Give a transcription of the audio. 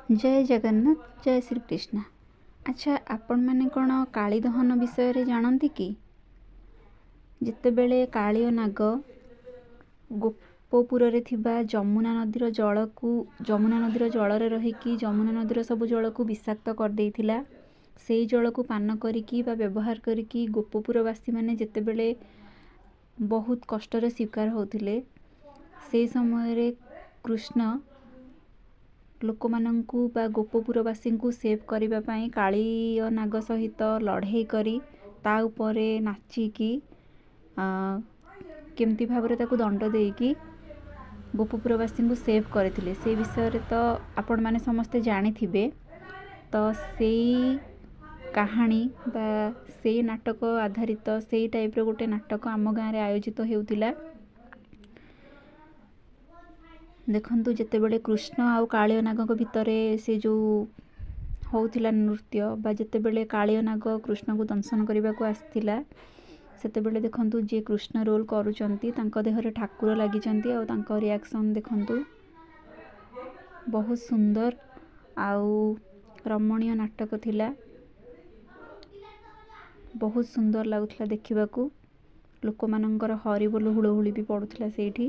ଜୟ ଜଗନ୍ନାଥ, ଜୟ ଶ୍ରୀକୃଷ୍ଣ। ଆଚ୍ଛା, ଆପଣମାନେ କ'ଣ କାଳୀ ଦହନ ବିଷୟରେ ଜାଣନ୍ତି କି? ଯେତେବେଳେ କାଳିଅ ନାଗ ଗୋପପୁରରେ ଥିବା ଯମୁନା ନଦୀର ଜଳକୁ, ଯମୁନା ନଦୀର ଜଳରେ ରହିକି ଯମୁନା ନଦୀର ସବୁ ଜଳକୁ ବିଷାକ୍ତ କରିଦେଇଥିଲା, ସେଇ ଜଳକୁ ପାନ କରିକି ବା ବ୍ୟବହାର କରିକି ଗୋପପୁରବାସୀମାନେ ଯେତେବେଳେ ବହୁତ କଷ୍ଟର ଶିକାର ହେଉଥିଲେ, ସେଇ ସମୟରେ କୃଷ୍ଣ ଲୋକମାନଙ୍କୁ ବା ଗୋପପୁରବାସୀଙ୍କୁ ସେଭ୍ କରିବା ପାଇଁ କାଳିଅ ନାଗ ସହିତ ଲଢ଼େଇ କରି ତା ଉପରେ ନାଚିକି କେମିତି ଭାବରେ ତାକୁ ଦଣ୍ଡ ଦେଇକି ଗୋପପୁରବାସୀଙ୍କୁ ସେଭ୍ କରିଥିଲେ, ସେଇ ବିଷୟରେ ତ ଆପଣମାନେ ସମସ୍ତେ ଜାଣିଥିବେ। ତ ସେଇ କାହାଣୀ ବା ସେଇ ନାଟକ ଆଧାରିତ ସେଇ ଟାଇପ୍ର ଗୋଟେ ନାଟକ ଆମ ଗାଁରେ ଆୟୋଜିତ ହେଉଥିଲା। ଦେଖନ୍ତୁ, ଯେତେବେଳେ କୃଷ୍ଣ ଆଉ କାଳିଅ ନାଗଙ୍କ ଭିତରେ ସେ ଯେଉଁ ହେଉଥିଲା ନୃତ୍ୟ, ବା ଯେତେବେଳେ କାଳିଅ ନାଗ କୃଷ୍ଣକୁ ଦଂଶନ କରିବାକୁ ଆସିଥିଲା, ସେତେବେଳେ ଦେଖନ୍ତୁ ଯିଏ କୃଷ୍ଣ ରୋଲ୍ କରୁଛନ୍ତି ତାଙ୍କ ଦେହରେ ଠାକୁର ଲାଗିଛନ୍ତି, ଆଉ ତାଙ୍କ ରିଆକ୍ସନ୍ ଦେଖନ୍ତୁ। ବହୁତ ସୁନ୍ଦର ଆଉ ରମଣୀୟ ନାଟକ ଥିଲା, ବହୁତ ସୁନ୍ଦର ଲାଗୁଥିଲା ଦେଖିବାକୁ। ଲୋକମାନଙ୍କର ହରିବୋଲ ହୁଳହୁଳି ବି ପଡ଼ୁଥିଲା ସେଇଠି।